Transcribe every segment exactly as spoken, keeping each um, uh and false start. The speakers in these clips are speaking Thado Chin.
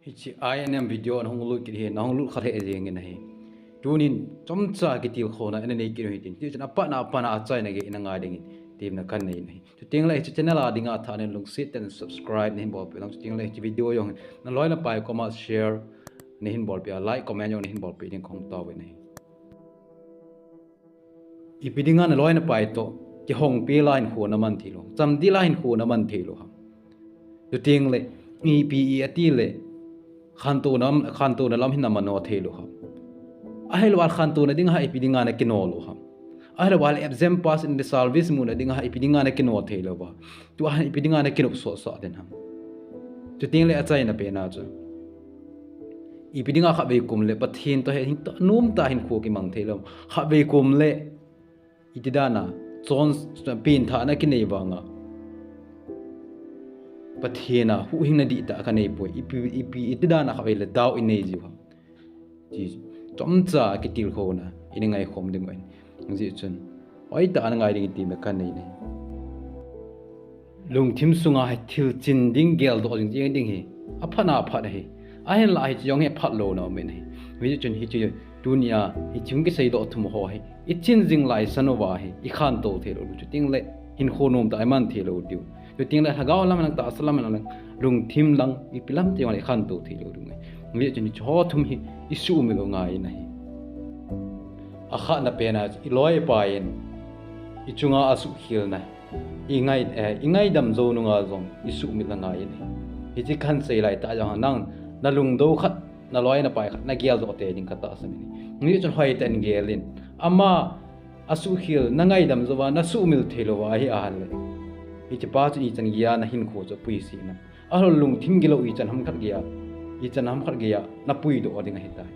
Hiche I N M video nahung lut kit hi, nahung lut kha lheh jeng in ahi. Tunin chomcha kitilkhouna ina nei kit u hitin. Tichun apatna, apatna achaina gei ina ngai dingin temna kanei in ahi. Chutengle hiche channel a dinga thaneina lungset tah in subscribe nahin bolpeh lang. Chutengle hiche video jong naloi napai koma share nahin bolpeh a, like, comment jong nahin bolpeh ding kahung taovin ahi. Ipi dinga naloi napai toh kihongpi la hinkho naman theilou, chamdi la hinkho naman theilou ham? Chutengle ipi iti le khantouna, khantouna lam hin namano theilou ham? Ahilouleh khantouna dinga ipi dinga nakino lou ham? Ahilouleh exam pass in le service muna dinga ipi dinga nakino theilou va? Tua hin ipi dinga nakinop sotsah den ham? Chutengle achaina pena chu ipi dinga khatvei kom le Pathen toh hi hin, nomtah hinkho kimang theilou. Khatvei kom le iti dana chon, penthahna kinei vanga Pathen a huhhingna dihtah kanei poi. Ipi, ipi, iti dana khatvei le doubt inei jiu ham? Ti chomcha kitilkhouna ina ngaikhom diu ahi. Hijeh chun hoitah a ngai dingin temna kanei in ahi. Lungthim sunga hi thil chin ding, geldoh jing jeng ding hi aphatna aphat ahi. Ahinlah hiche jong hi aphatlouna um in ahi. Hijeh chun hiche tunia hiche hung kiseidoh thum ho hi ichin jing laisan uva hi ikhantou theilou diu. Chutengle hinkho nomtah iman theilou diu. Chutengle lhagao lam lang, tahsa lam lang, lungthim lang, ipi lam teng le ikhantou theilou diu ahi. Hijeh chun hiche ho thum hi isuhmil u ngai in ahi. Akhatna pena chu iloi ipai in ichunga asuhkhelna, ingai, eh, ingaidam jou nunga jong isuhmil u ngai in ahi. Hiche kahin sei laitah jong nang nalungdou khat, naloi napai khat nageldoh tei ding katahsan in ahi. Hijeh chun hoitah in gel in, ama asuhkhel nangaidam jouva nasuhmil theilou va ahi ahile, hichepa chun ichan geiya nahinkho chu apuiset nam? Ahilouleh lungthim gilou ichan ham khat geiya, ichan ham khat geiya napuidoh ding ahitai.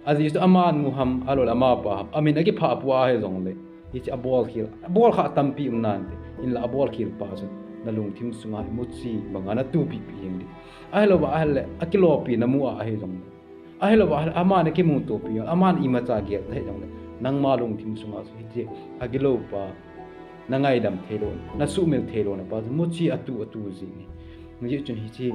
Ajeh chu ama nu ham, ahilouleh amapa ham, amin akiphah pua ahijongle, hiche abolkhel, abolkhah tampi um nante, hinla abolkhel pa chun nalungthim sunga imuchi banga natupipeh jeng ding. Ahilouva ahile akilopi namu a ahijongle, ahilouva ahile aman akimutopi, aman imacha gel ta hijongle, nangma lungthim sunga chu hiche agiloupa, nangaidam theilouna, nasuhmil theilouna pa chu muchi atu atu jing ahi. Hijeh chun hiche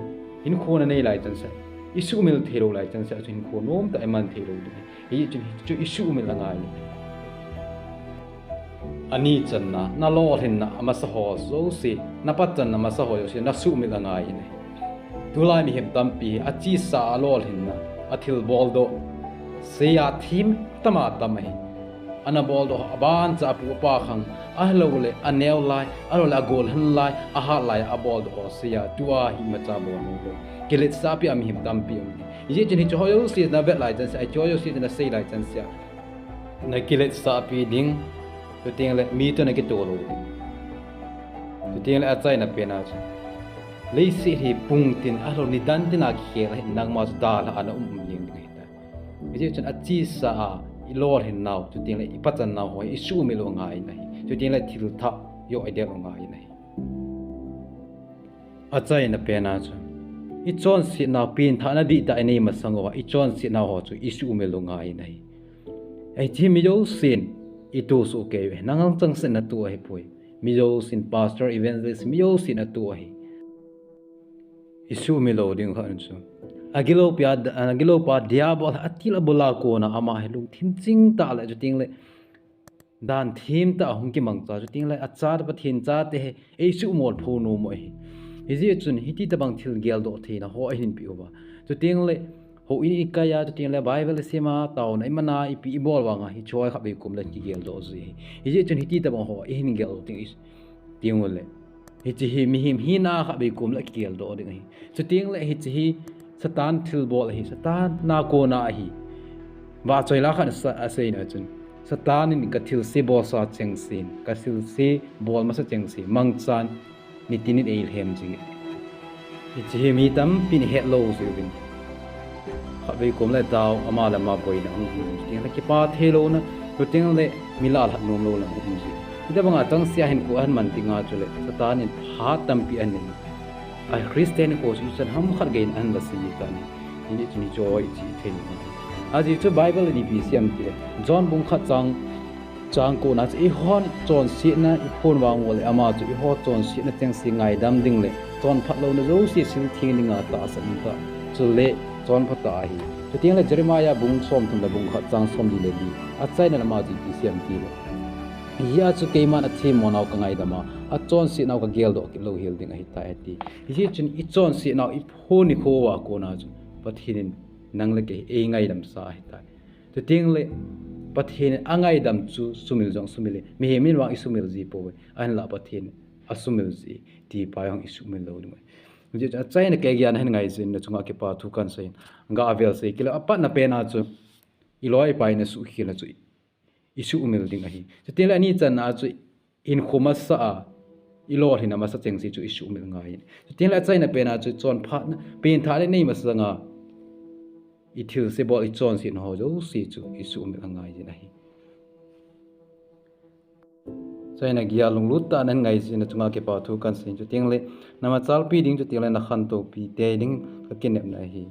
hinkho nanei lai chanseh, isuhmil theilou lai chanseh a chu hinkho nomtah iman theilou ding ahi. Hijeh chun hiche chu isuhmil u ngai in ahi. Ani channa, nalolhinna amasa ho jouse, napatchanna amasa ho jouse nasuhmil u ngai in ahi. Tulai mihem tampi hi achesa a alolhinna, athilboldoh seiya them tama tam ahi. Ana boldoh abancha apu apa khang, ahilouleh aneo lai, ahilouleh agolhan lai, ahat lai a aboldoh ho seiya tua hi imacha bol noulou, kiletsahpi a mihem tampi um ahi. Hijeh chun hiche ho jouse navet lai chanseh, hiche ho jouse nasei lai chanseh, nakiletsahpi ding, chutengle mi toh nakitoh lou ding. Chutengle achaina pena chu, leiset hi pungtin ahilou nidan tina kikhel ahin, nangma chu dalhah a naum um jeng ding ahitai. Hijeh chun achesa a ilolhin nau, chutengle ipatchan nau ho hi isuhmil u ngai in ahi. Chutengle thilthah joh idel u ngai in ahi. Achaina pena chu, ichonsetnau, penthahna dihtah inei masang uva ichonsetnau ho chu isuhmil u ngai in ahi. Hiche mi jousen itoh soh kei uve, nang changseh in natoh ahipoi. Mi jousen, pastor, evangelist, mi jousen atoh ahi. Isuhmil lou ding khat chu, agiloupa, agiloupa Diabol atil abula kona ama hi lungthim chingtah le chutengle dan themtah a hung kimangcha, chutengle achate, Pathen chate hi eisuhmol pho nom u ahi. Hijeh chun hiti tobang thil geldoh theina ho ahin peh uva, chutengle houin ikaiya, chutengle Bible isima, taona imana, ipi ibol vanga hiche ho khatvei kom le kigeldoh ji ahi. Hijeh chun hiti tobang ho ihin geldoh ding, tengule, hiche hi mihem hina khatvei kom le kigeldoh ding ahi. Chutengle hiche hi Satan thilbol ahi, Satan a kona ahi. Vahchoi la khat in aseina chun, Satan in kathilse bolsa chengsen, kathilse bol masa chengse mangchan nitin in eilhem jing e. Hiche hi mi tampin hetlou jiuvin, khatvei kom le doubt, ama le ama boina hung um, chutengle kipah theilouna, chutengle mi lah lhat nomlouna hung um ji. Hitobanga changseh a hinkho ahin man tenga chule Satan in phat tampi anei, a Christian kho chu ichan ham khat geiyin ahin lhasam tan ahi. Hijeh chun hiche hi ichethei nom ahi. Ajeh chu Bible in ipi asei em tile, John bung khat chang, chang kona chu, eihon chonsetna iphon vang uleh ama chu eiho chonsetna chengse ngaidam ding le chonphat louna jouse siltheng dinga tahsan tah, le chonpha tah ahi. Chuteng le Jeremiah bung somthum le bung khat chang somli le li, achaina lama chu ipi asei em tile, hijeh a chu keiman athemmo nau kangaidam a, achonset nau kageldoh kit louhel ding ahitai ati. Hijeh chun ichonset nau iphon nikho uva kona chu Pathen in nang le kei eingaidam sa ahitai. Chuteng le Pathen in angaidam chu sumil jong sumil e. Mihem in vang isumil ji pouve. Ahinla Pathen in asumil ji, tipa jong isumil lou ding ahi. Hijeh chun achaina keiya nahin ngaijin nachunga kipa thu kahin seiyin, gah vel sei kit le, apatna pen a chu iloi ipai nasuhkhel na chu isuhmil ding ahi. Chuteng le ani channa chu hinkho masa a ilolhinna masa chengse chu isuhmil angaiyin. Chuteng le achaina pen a chu chonphatna, pengthahna nei masanga ithilse bol, ichonsetna ho jouse chu isuhmil angaiyin ahi. Achaina giya lunglut tah a nahin ngaijin nachunga kipa thu kahin seiyin, chuteng le namachalpi ding chuteng le nakhantoupi tei ding kakinepna ahi.